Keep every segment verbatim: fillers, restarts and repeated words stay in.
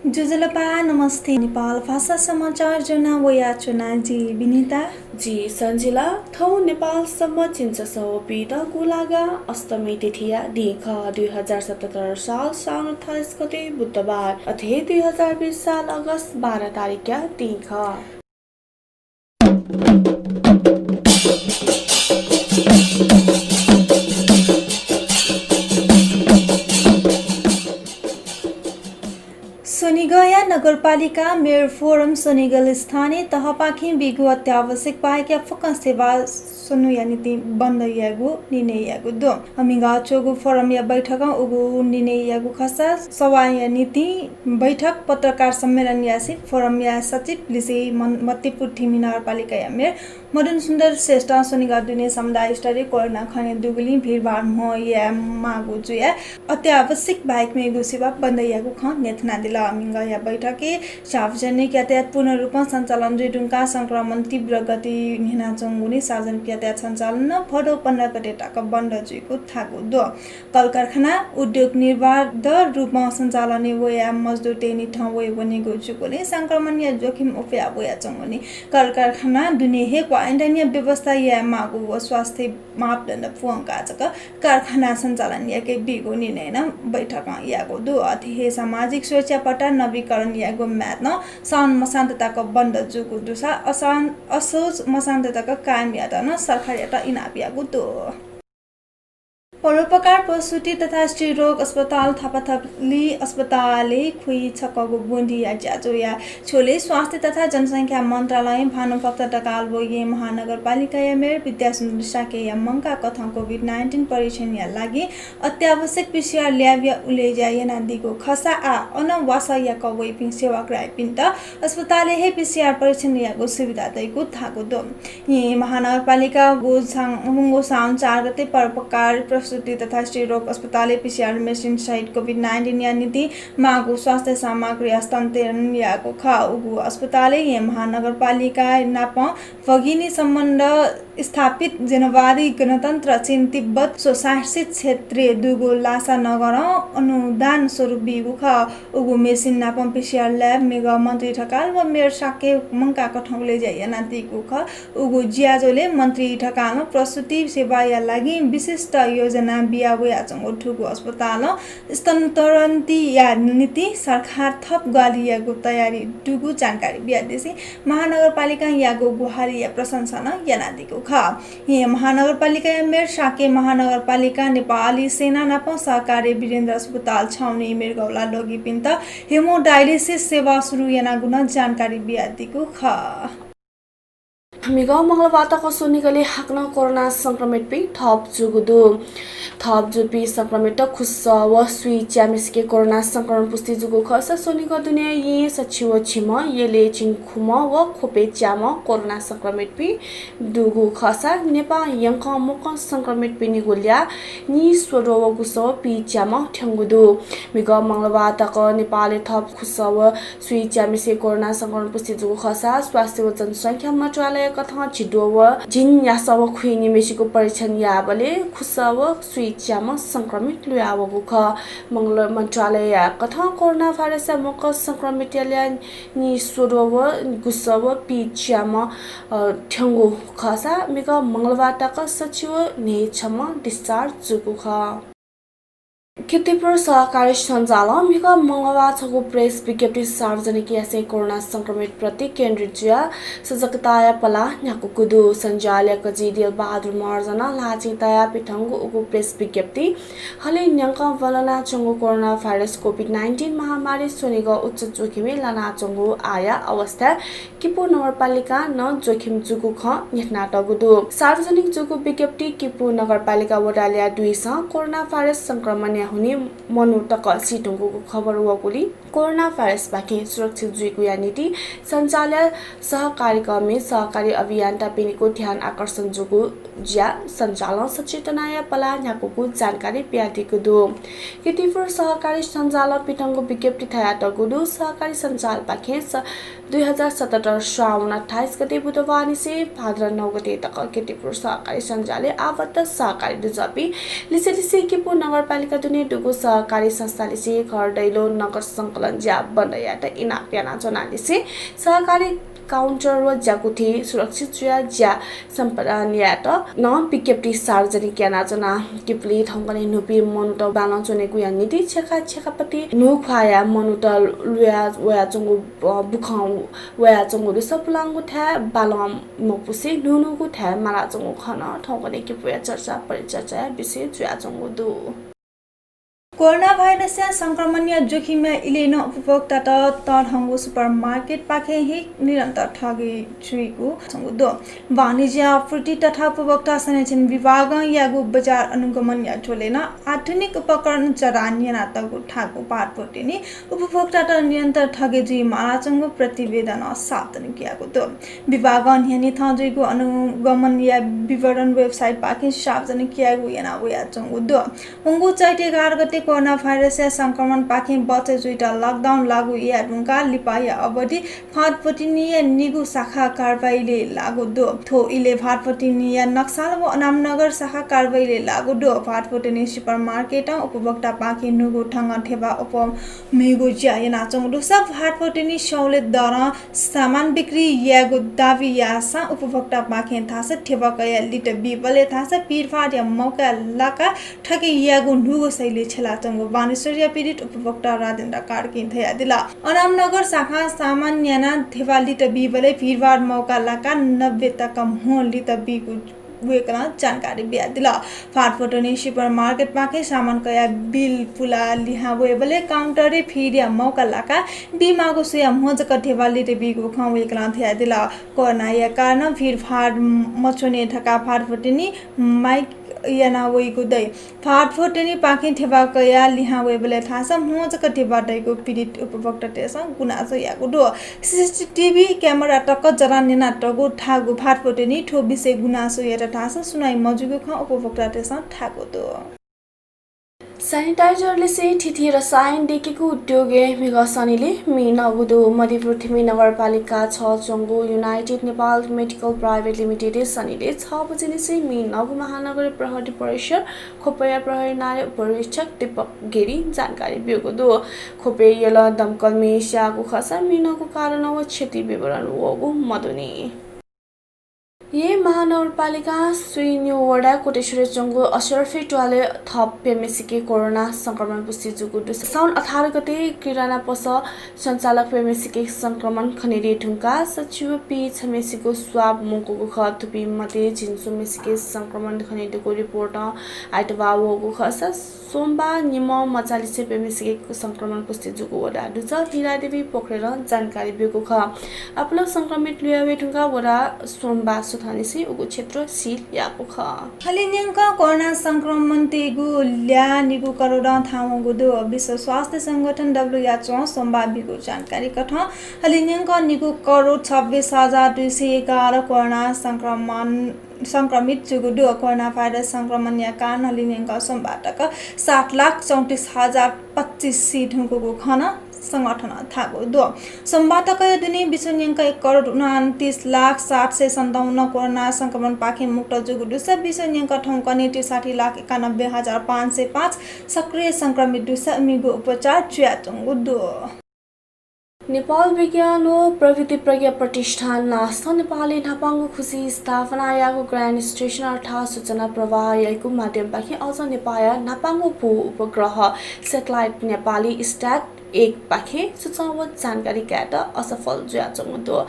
ज्वजलपा, नमस्ते। नेपाल भाषा समाचार ज्वना वयाच्वना जि विनिता। जि सञ्जिला। थौं नेपाल सम्बत झिंछसः व पीदँगु लागा अष्टमी तिथिया दिं खः, दुई हजार सतहत्तर साल साउन अट्ठाइस गते बुधबार, अथे हे दुई हजार बीस साल अगस्त बाह्र तारिखया दिं खः। स्वनिगःया नगरपालिका मेयर फोरम स्वनिगल स्थानीय तहपाखें बीगु अत्यावश्यक बाहेकया फुक्क सेवा स्वन्हुया निंतिं बन्द यायेगु निर्णय यायेगु दु। हमिगः च्वःगु फोरमया बैठकं उगु निर्णय यायेगु खःसा सवाःया निंतिं बैठक पत्रकार सम्मेलन यासें फोरमया सचिव लिसें मन-, मत्तेपुर थिमि नगरपालिकाया मेयर मदन सुन्दर श्रेष्ठं स्वनिगः दुने समुदाय स्तरीय कोरोना खनेदुगुलिं भिडभाड म्हो याये माःगु जुयाः अत्यावश्यक बाहेक मेगु सेवा बन्द यायेगु खँ न्ह्यथनादिल। हमिगःया बैठकय् सार्वजनिक यातायात पूर्ण रूपं सञ्चालन जुइ धुंकाः संक्रमण तीव्र गति न्ह्यनाच्वंगुलिं सार्वजनिक यातायात सञ्चालन नं भदौ पन्ध्र गते तक बन्द जुइगु धाःगु दु। कलकारखाना उद्योग निर्बाध रूपं सञ्चालनय् वयाः मजदुरतय् निथं वये वनेगु जूगुलिं संक्रमणया जोखिम उफया वयाच्वंगुलिं कलकारखाना दुने हे क्वारेन्टाइनया व्यवस्था याये माःगु व स्वास्थ्य मापदण्ड पूवंकाः जक कारखाना सञ्चालन याके बीगु निर्णय नं बैठकं याःगु दु। अथे हे सामाजिक सुरक्षा पट्टा नवीकरण यायेगु म्याद नं साउन मसान्त तक बन्द जूगु दुसा असाउन, असोज मसान्त तक कायम यायेत नं सरकारयात इनाप याःगु दु। परोपकार प्रसूति तथा स्त्रीरोग अस्पताल थापाथली अस्पतालय् खुइछकःगु ब्वंदिया ज्याझ्वःया झ्वलय् स्वास्थ्य तथा जनसंख्या मन्त्रालयं भानुभक्त ढकाल व येँ महानगरपालिकाया मेयर विद्यासुन्दर शाक्यया मंकाः कथं COVID nineteen परीक्षणया लागि अत्यावश्यक PCR ल्याबया उलेज्या यानादीगु खःसा आः अन वासः याकः वइपिं सेवाग्राहीपिन्त अस्पतालय् हे PCR परीक्षण यायेगु सुविधा दइगु धाःगु दु। येँ महानगरपालिकां गुगु साउन चार गते परोपकार प्रसूति तथा स्त्रीरोग अस्पतालय् PCR मेसिन सहित COVID nineteen या निंतिं माःगु स्वास्थ्य सामग्री हस्तान्तरण याःगु खः। उगु अस्पतालय् येँ महानगरपालिका नाप भगिनी सम्बन्ध स्थापित जनवादी गणतन्त्र चीन तिब्बत स्वशासित क्षेत्रय् दुगु लासा नगरं अनुदान स्वरूप बीगु खः। उगु मेसिन नाप PCR ल्याब म्हिगः मन्त्री ढकाल व मेयर शाक्यं मंकाः कथं उलेज्या यानादीगु खः। उगु ज्याझ्वलय् मन्त्री ढकालं प्रसूति सेवाया लागि विशिष्ट योजना बिया वयाच्वंगु थुगु अस्पतालं स्तनोत्तरणतिया निंतिं सरकार थप ग्वाहालि यायेगु तयारी दुगु जानकारी बियादिसें महानगरपालिकां याःगु ग्वाहालिया प्रशंसा नं यानादीगु खः। येँ महानगरपालिकाया मेयर शाक्यं महानगरपालिकां नेपाली सेना नाप सहकार्य वीरेन्द्र अस्पताल छाउनी मृगौला रोगीपिन्त hemodialysis सेवा सुरु यानागु नं जानकारी बियादीगु खः। म्हिगः मंगलबार तक स्वनिगलय् हाकनं कोरोना संक्रमितपिं थप जूगु दु। थप जूपिं संक्रमितत खुसः व स्वीच्याम्हेसिके कोरोना संक्रमण पुष्टि जूगु खःसा स्वनिगः दुने येँ सछि व झिम्ह, यलय् झिंखुम्ह व ख्वपय् च्याम्ह कोरोना संक्रमितपिं दुगु खःसा नेपाः यंकं मकं संक्रमितपिनिगु ल्याः नीस्वद्वः व गुसः व पीच्याम्ह थ्यंगु दु। म्हिगः मंगलबार तक नेपालय् थप खुसः व स्वीच्याम्हेसिके कोरोना संक्रमण पुष्टि जूगु खःसा स्वास्थ्य व जनसंख्या मन्त्रालयं कथं झिद्वः व झिंन्यासः व खुइनिम्हेसिगु परीक्षण याःबलय् खुसः व स्वीच्याम्ह संक्रमित लुयावःगु खः। मन्त्रालयं कथं कोरोना भाइरसया मकं संक्रमितया ल्याः नीस्वद्वः व गुसः व पीच्याम्ह, अ, थ्यंगु खःसा म्हिगः मंगलबार तक सछि व न्हय्छम्ह discharge जूगु खः। कीर्तिपुर सहकारी सञ्जालं म्हिगः मंगलबार छगू प्रेस विज्ञप्ति सार्वजनिक यासें कोरोना संक्रमितप्रति केन्द्रित जुयाः सजगताया पलाः न्ह्याकूगु दु। सञ्जालया कजि दिलबहादुर महर्जनं ल्हाःचिं तयाः पिथंगु उगु प्रेस विज्ञप्ति हलिं न्यंकं बल्लानाच्वंगु कोरोना भाइरस COVID nineteen महामारी स्वनिगः उच्च जोखिमय् लानाच्वंगु आःया अवस्थाय् किपू नगरपालिकां नं जोखिम जूगु खँ न्ह्यथनातःगु दु। सार्वजनिक जूगु विज्ञप्ति किपू नगरपालिका वडा ल्याः दुइसं कोरोना भाइरस संक्रमणया हुनिं मनू तक सीधुंकूगु खबर वःगुलिं कोरोना भाइरसपाखें सुरक्षित जुइगुया निंतिं सञ्जालया सहकारीकर्मी सहकारी अभियन्तापिनिगु ध्यान आकर्षण जूगु ज्या सञ्चालन सचेतनाया पलाः न्ह्याकूगु जानकारी बियादीगु दु। कीर्तिपुर सहकारी सञ्जालं पितंगु विज्ञप्ति धयातःगु दु। सहकारी सञ्जालपाखें स-, दुई हजार सतहत्तर श्रावण अट्ठाइस गते बुधबारनिसें भाद्र नौ गते तक कीर्तिपुर सहकारी सञ्जालय् आबद्ध सहकारी दुजःपिं लिसेलिसे किपू नगरपालिका दुने दुगु सहकारी संस्थालिसें घर दैलो नगद संकलन ज्या बन्द यायेत इनाप यानाच्वनालिसें सहकारी काउन्टर व ज्याकुथि सुरक्षित जुयाः ज्या सम्पादन यायेत नं विज्ञप्ति सार्वजनिक यानाच्वना। किपुली थौंकन्हय् न्हूपिं मनूत बालं च्वनेगुया निंतिं छेँखा छेँखापति न्हू ख्वाःया मनूत लुया वयाच्वंगु, अ, बुखँ वयाच्वंगु दुसा पुलांगु थाय् बालं मपुसे न्हून्हूगु थाय् मालाच्वंगु खँ नं थौंकन्हय् किपुया चर्चा परिचर्चाया विषय जुयाच्वंगु दु। कोरोना भाइरसया संक्रमणया जोखिमया इलय् नं उपभोक्तात तःधंगु सुपरमार्केटपाखें हे निरन्तर ठगी जुइगु च्वंगु दु। वाणिज्य आपूर्ति तथा उपभोक्ता संरक्षण विभागं याःगु बजार अनुगमनया झ्वलय् नं आधुनिक उपकरण जडान यानातःगु धाःगु भाटभुटिंनिं उपभोक्तात निरन्तर ठगी जुइ मालाच्वंगु प्रतिवेदनं सार्वजनिक याःगु दु। विभागं न्हियान्हिथं जुइगु अनुगमनया विवरण वेबसाइटपाखें सार्वजनिक यायेगु याना वयाच्वंगु दु। वंगु चैत एघार गते कोरोना भाइरसया संक्रमणपाखें बचय् जुइत लकडाउन लागू याये धुंकाः लिपाया अवधि भाटभुटिंनिया निगू शाखा कारवाहीलय् लागू दु। थ्व इलय् भाटभुटिंनिया नक्साल व अनामनगर शाखा कारवाहीलय् लागू दु। भाटभुटिंनि सुपरमार्केटं उपभोक्तापाखें न्हूगु ढंगं धेबा अप्वः मदयेगु ज्या यानाच्वंगु दुसा भाटभुटिंनि स्यौले दरं सामान बिक्री यायेगु दाबी याःसां उपभोक्तापाखें धाःसा धेबा कयाः लित बीबलय् धाःसा भिडभाडया मौका लाकाः ठगी यायेगु न्हूगु शैली छ्यलाच्वंगु बानेश्वरया पीडित उपभोक्ता राजेन्द्र कार्कीं धयादिल। अनामनगर शाखां सामान न्यानाः धेबा लित बीबलय् भिडभाड मौका लाकाः नब्बे तक म्हो लित बीगु वय्कलं जानकारी बियादिल। भाटभुटिंनि सुपरमार्केटपाखें सामान कयाः बिल पुलाः लिहां वयेबलय् काउन्टरय् भिडया मौका लाकाः बीमाःगु स्वयाः म्हो जक धेबा लित बीगु खँ वय्कलं धयादिल। कोरोनाया कारणं भिडभाड मच्वने धकाः भाटभुटिंनि माइक याना वइगु दइ। भाटभुटिंनिपाखें धेबा कयाः लिहां वयेबलय् धाःसा म्हो जक धेबा दइगु पीडित उपभोक्तातय्सं गुनासो याःगु दु। सीसीटीभी क्यामेरा तक जडान यानातःगु धाःगु भाटभुटिंनिं थ्व विषय गुनासो यात धाःसा सुनाइ मजूगु खँ उपभोक्तातय्सं धाःगु दु। Sanitizer लिसें थीथी रसायन दयेकेगु उद्योगय् म्हिगः सनिलय् मि नःगु दु। मध्यपुर थिमि नगरपालिका छ च्वंगु United Nepal Medical Private Limited सनिलय् छ बजेनिसें मि नःगु महानगर प्रहरी परिसर ख्वपया प्रहरी नायः उपरीक्षक दीपक गिरी जानकारी ब्यूगु दु। ख्वपय् यल दमकलमि स्याःगु खःसा मि नःगु कारण व क्षति विवरण वःगु मदुनि। येँ महानगरपालिका स्वीन्यू वडा कोटेश्वरय् च्वंगु अशरफी त्वालय् थप प्यम्हेसिके कोरोना संक्रमण पुष्टि जूगु दुसा साउन अठार गते किराना पसल सञ्चालक प्यम्हेसिके संक्रमण खनेदये धुंकाः सच्छि व पीछम्हेसिगु स्वाब मुंकूगु खः। थुपिं मध्ये झिंस्वम्हेसिके संक्रमण खनेदुगु रिपोर्ट आइतबाः वःगु खःसा सोमबाः निम्ह मचांनिसें प्यम्हेसिके संक्रमण पुष्टि जूगु वडा दुजः हिरादेवी पोखरेलं जानकारी ब्यूगु खः। आपालं संक्रमित लुया वये धुंकाः वडा सोमबाः सुथंनिसें उगु क्षेत्र सिल याःगु खः। हलिंन्यंक कोरोना संक्रमिततय्गु ल्याः निगू करोडं थाहां वंगु दु। विश्व स्वास्थ्य संगठन, डब्ल्युएचओं सोमबाः ब्यूगु जानकारी कथं हलिंन्यंक निगू करोड छब्बीस हजार दुई सय एघार कोरोना संक्रमण, संक्रमित जूगु दु। कोरोना भाइरस संक्रमणया कारणं हलिंन्यंक सोमबाः तक सात लाख चौंतिस हजार पच्चिस सी धुंकूगु खँ नं संगठनं धाःगु दु। सोमबाः तकया दुने विश्वन्यंक एक करोड उनन्तिस लाख सात सय सन्ताउन्न कोरोना संक्रमणपाखें मुक्त जूगु दुसा विश्वन्यंक थौंकन्हय् त्रिसठी लाख एकानब्बे हजार पाँच सय पाँच सक्रिय संक्रमित दुसा इमिगु उपचार जुयाच्वंगु दु। नेपाल विज्ञान व प्रविधि प्रज्ञा प्रतिष्ठान नासं नेपालय् न्हापांगु खुसि स्थापना याःगु ग्राउन्ड स्टेसन अर्थात् सूचना प्रवाह याइगु माध्यमपाखें अझ नेपाःया न्हापांगु भू उपग्रह satellite नेपाली स्याट एक पाखें सूचना व जानकारी कायेत असफल जुयाच्वंगु दु।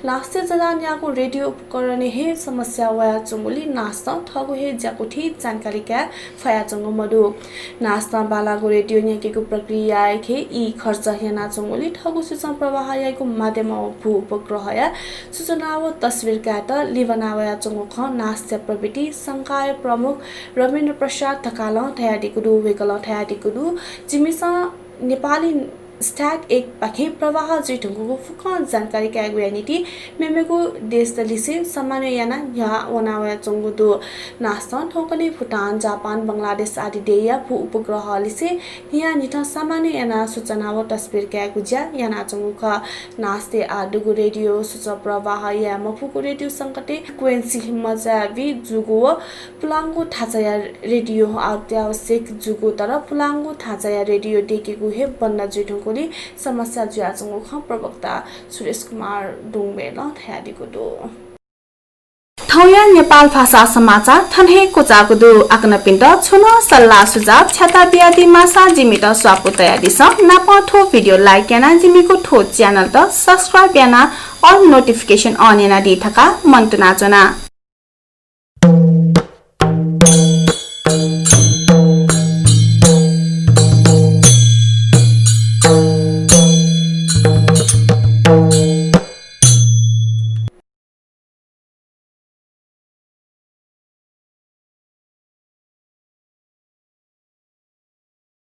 नासं जडान याःगु रेडियो उपकरणय् हे समस्या वयाच्वंगुलिं नासं थःगु हे ज्याकुथिइ जानकारी काये फयाच्वंगु मदु। नासं बांलाःगु रेडियो न्ह्याकेगु प्रक्रियाय् हे ई खर्च यानाच्वंगुलिं थःगु सूचना प्रवाह याइगु माध्यम व भू उपग्रहया सूचना व तस्विर कायेत लिबना वयाच्वंगु खँ नासया प्रविधि संकाय प्रमुख रविन्द्र प्रसाद ढकालं धयादीगु दु। वय्कलं धयादीगु दु, जिमिसं नेपाली स्ट्याट एक पाखें प्रवाह जुइधुंकूगु फुक्कं जानकारी कायेगुया निंतिं मेमेगु देशत लिसे समन्वय यानाः न्ह्यः वनावयाच्वंगु दु। नासं थौंकन्हय् भुटान, जापान, बंगलादेश आदि देय्‌या भू उपग्रह लिसे न्हियान्हिथं समन्वय यानाः सूचना व तस्बिर कायेगु ज्या यानाच्वंगु खः। नासतय् आः दुगु रेडियो सूचक प्रवाह याये मफुगु रेडियो संकटय् फ्रिक्वेन्सी मचाबी जूगु व पुलांगु थाचाया रेडियो अत्यावश्यक जूगु, तर पुलांगु थाचाया रेडियो दयेकेगु हे बन्द जुइधुंकूगुलिं समस्या जुयाच्वंगु खँ प्रवक्ता सुरेश कुमार डुङबेलं धयादीगु दु। थौंया नेपाल भाषा समाचार थन हे क्वचाःगु दु। आकनपिन्त छुं नं सल्लाह सुझाव छ्याता बियादी माःसा जिमित स्वापू तयादिसँ। नापं थ्व भिडियो like यानाः जिमिगु थ्व च्यानलत subscribe यानाः all notification on यानादी धकाः मनंतुना च्वना।